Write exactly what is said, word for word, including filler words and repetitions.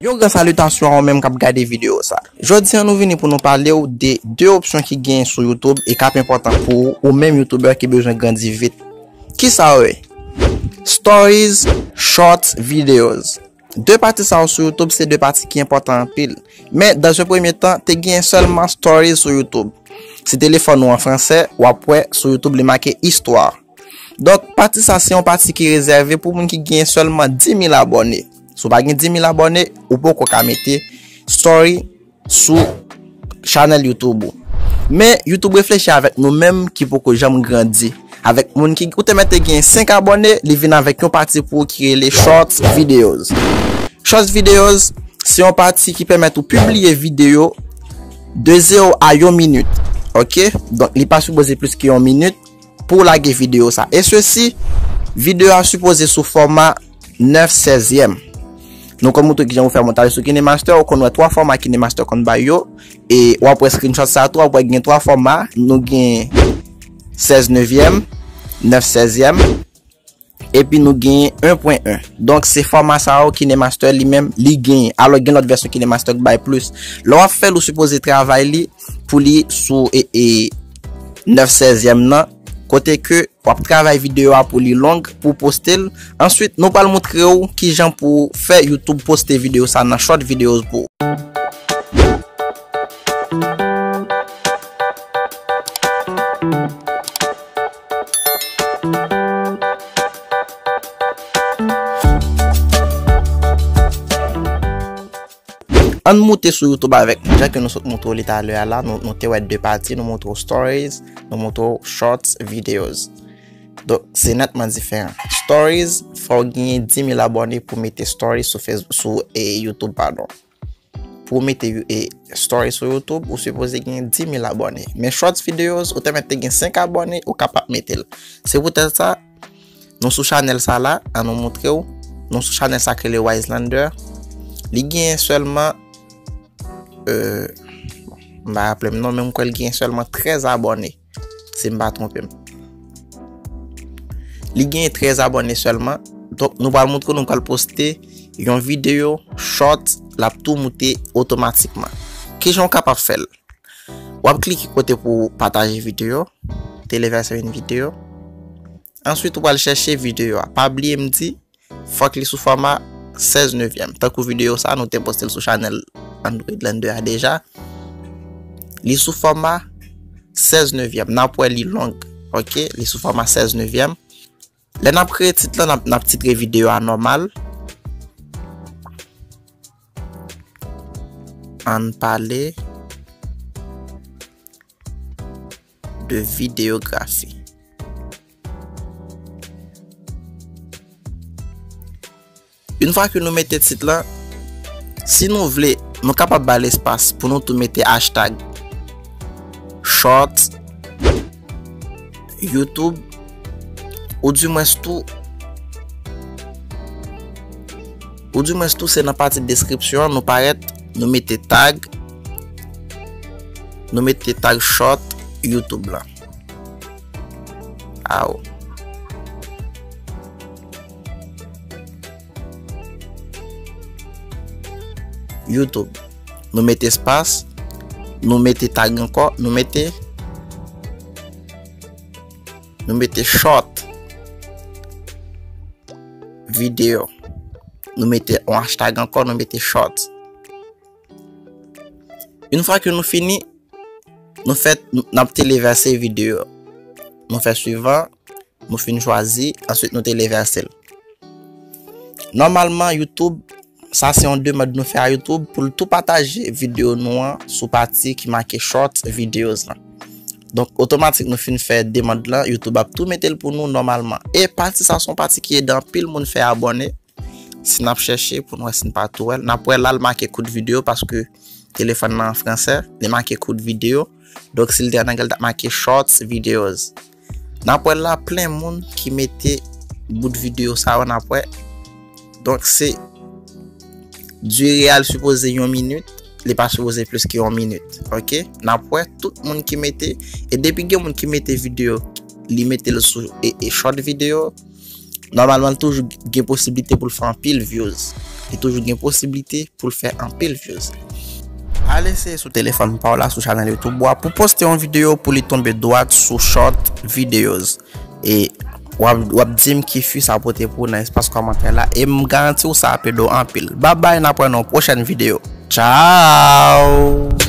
Yon gran salitasyon a ou menm k ap gade videyo sa. Jodi a nou vini pou nou pale w de de opsyon ki genyen sou YouTube e k ap enpòtan pou ou, ou menm youtubè ki bezwen grandi vit. Kisa yo ye? Stories, Shorts, Videos. De pati sa yo sou YouTube se de pati ki enpòtan anpil. Men, dans un premier temps, te genyen sèlman Stories sou YouTube. Si telefòn ou an fransè, w ap wè sou YouTube li make Histoire. Donk, pati sa se yon pati ki rezève pou moun ki genyen sèlman dis mil abòne. Si w pa gen dis mil abòne, ou poko ka mete Story sou chanèl YouTube ou. Men, YouTube reflechi avèk nou menm ki poko janm grandi. Avèk moun ki, ou te mèt te gen senk abòne, li vin avèk yon pati pou ou ki rele Shorts Videos. Shorts Videos, se yon pati ki pèmèt ou pibliye videyo de zewo a yon minit. Ok? Donk, li pa sipoze plis ke yon minit pou w lage videyo sa. E sesi, videyo a sipoze sou fòma nèf sèzyèm. Nou konn montre kijan pou fè montaj sou KineMaster, ou konn wè twa fòma KineMaster konn bay yo, e w ap wè screenshot sa tou, w ap wè gen twa fòma, nou gen sèz nevyèm, nèf sèzyèm, epi nou gen en pwen en. Donk, se fòma sa yo KineMaster li menm, li genyen. Alò, gen lòt vèsyon KineMaster ki bay plis. Lè w ap fè l, ou sipoze travay li pou li sou, e, e, nèf sèzyèm nan, kote ke w ap travay videyo a pou li long, pou w poste l. Answit, nou pral montre w kijan pou w fè YouTube poste videyo sa nan Short Videos pou ou. Ann moute sou YouTube avèk mwen. Jan ke nou sot montre w li talè a la, nou, nou te wè de pati, nou montre w Stories, nou montre w Shorts Videos. Donk, se nètman diferan. Stories, fò w genyen dis mil abòne pou mete Stories sou Facebook, sou, e, YouTube, padon. Pou w mete, e, Stories sou YouTube, ou sipoze genyen dis mil abòne. Men Shorts Videos, ou te mèt te gen senk abòne, ou kapab mete l. Se poutèt sa, nou sou chanèl sa la, ann nou montre w. Nou sou chanèl sa k rele Wiselander. Li genyen sèlman, euh, bon, m pa raple m non, men m kwè l genyen sèlman trèz abòne, si m pa twonpe m. Li genyen trèz abòne sèlman. Donk, nou pral montre w, nou pral poste yon videyo short, l ap tou moute otomatikman. Kijan w kapab fè l? W ap klike kote pou pataje videyo, téléverser une vidéo. Answit, ou pral chèche videyo a. Pa bliye m di, fòk li sou fòma sèz nevyèm. Tankou videyo sa, nou te poste l sou chanèl Android Lander a deja. Li sou fòma sèz nevyèm. N ap wè li long. Ok? Li sou fòma sèz nevyèm. Lè n ap kreye tit lan, n ap, n ap titre videyo a nòmal. Ann pale de videyografi. Yon fwa ke nou mete tit lan, si nou vle, nou kapab ba l espas pou nou tou mete hashtag short YouTube, oudimwens tou, oudimwens tou se nan pati deskripsyon an nou parèt, nou mete tag, nou mete tag short YouTube lan. Aw. YouTube. Nou mete espas, nou mete tag ankò, nou mete, nou mete short videyo. Nou mete yon hashtag ankò, nou mete short. Yon fwa ke nou fini, nou fè, n ap televèse videyo. Nou fè swivan, nou fin chwazi, answit nou televèse l. Nòmalman, YouTube, sa se yon demann nou fè a YouTube pou l tou pataje videyo nou an sou pati ki make short videos lan. Donk, otomatik nou fin fè demann lan, YouTube ap tou mete l pou nou nòmalman. E pati sa se yon pati ki ede anpil moun fè abòne. Si n ap chèche pou n wè si n pa tou wè l, n ap wè la l make kout videyo paske telefòn nan an fransè, li make kout videyo. Donk, si l te an anglè, l t ap make shorts videos. N ap wè la plen moun ki mete bout videyo sa yo, n ap wè. Donk, se dire a l sipoze yon minit, li pa sipoze plis ke yon minit. Ok? N ap wè tout moun ki mete, e depi gen moun ki mete videyo, li mete l sou e, e short videyo, nòmalman, l toujou gen posiblite pou l fè anpil views. li toujou gen posiblite pou l fè anpil views. Al eseye sou telefòn pa w la, sou chanèl YouTube ou a, pou poste yon videyo pou li tonbe dwat sou short videos. E w ap, w ap di m ki fwi sa pote pou w nan espas kòmantè la. E m garanti w sa ap ede w anpil. Babay, n ap wè nan yon pwochèn videyo. Tchao!